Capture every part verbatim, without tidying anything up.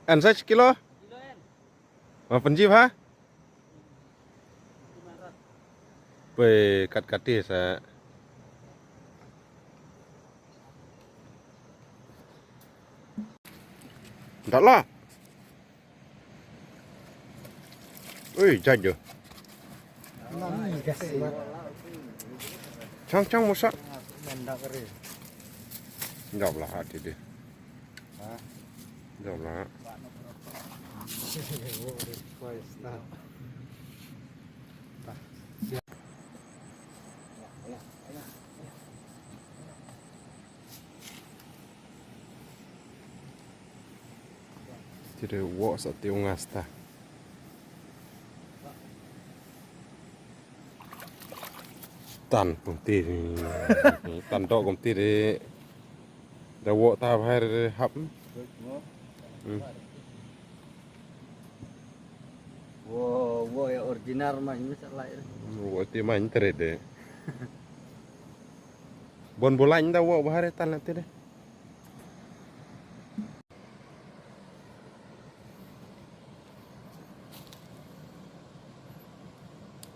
An sa kilo? Ma pynjip ha? Pe kat kati sa. Dah lah. Ui, jaju. Chang chang musa. Jawab lah hati deh. Jawab lah. Tire wo sa te ungas ta. Tan pun ti. Tan dok kum ti de. Da wo ta bahar hap. Hmm. Wo, wo ya original mah ini sa lai. Wo ti mah ini tire de. Bon bolain da wo bahar tan la ti de.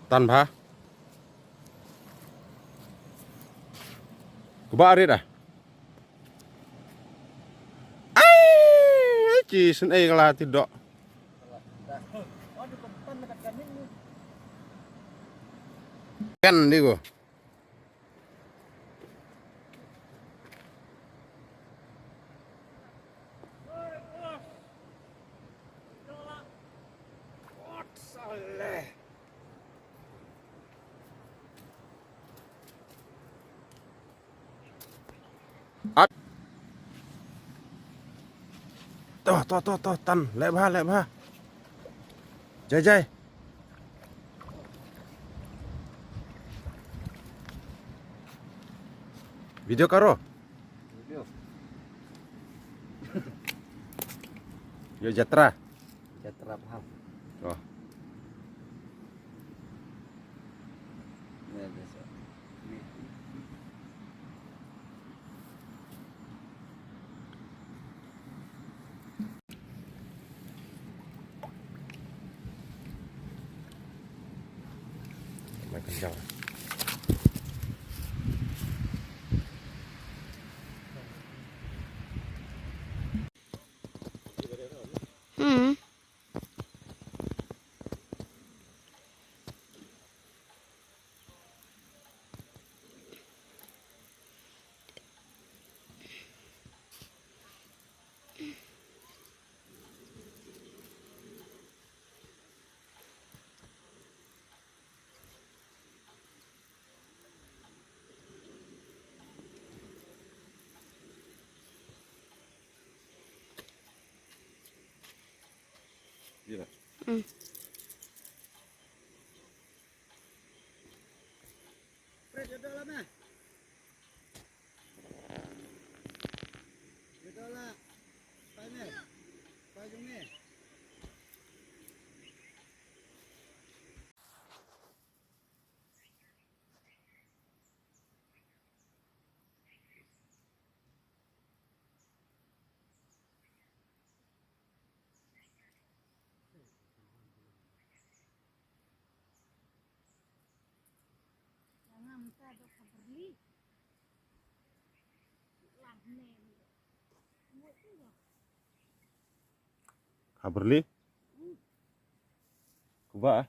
Tan bha. Kaba arit ah. Ai, ci sen ai kala ti dok. Kan di ko. At. To, to, to, to, tan, leh bha, leh bha. Jai, jai. Video karo. Video. Yo jatra. Jatra Pahal. Oh. Ya, biasa. Makan jauh. Hmm. Gila. Hmm. Pret, ya dah lah, meh. Ya dah lah. Pai, meh. Pai jong, meh. Khabarli? Kuba?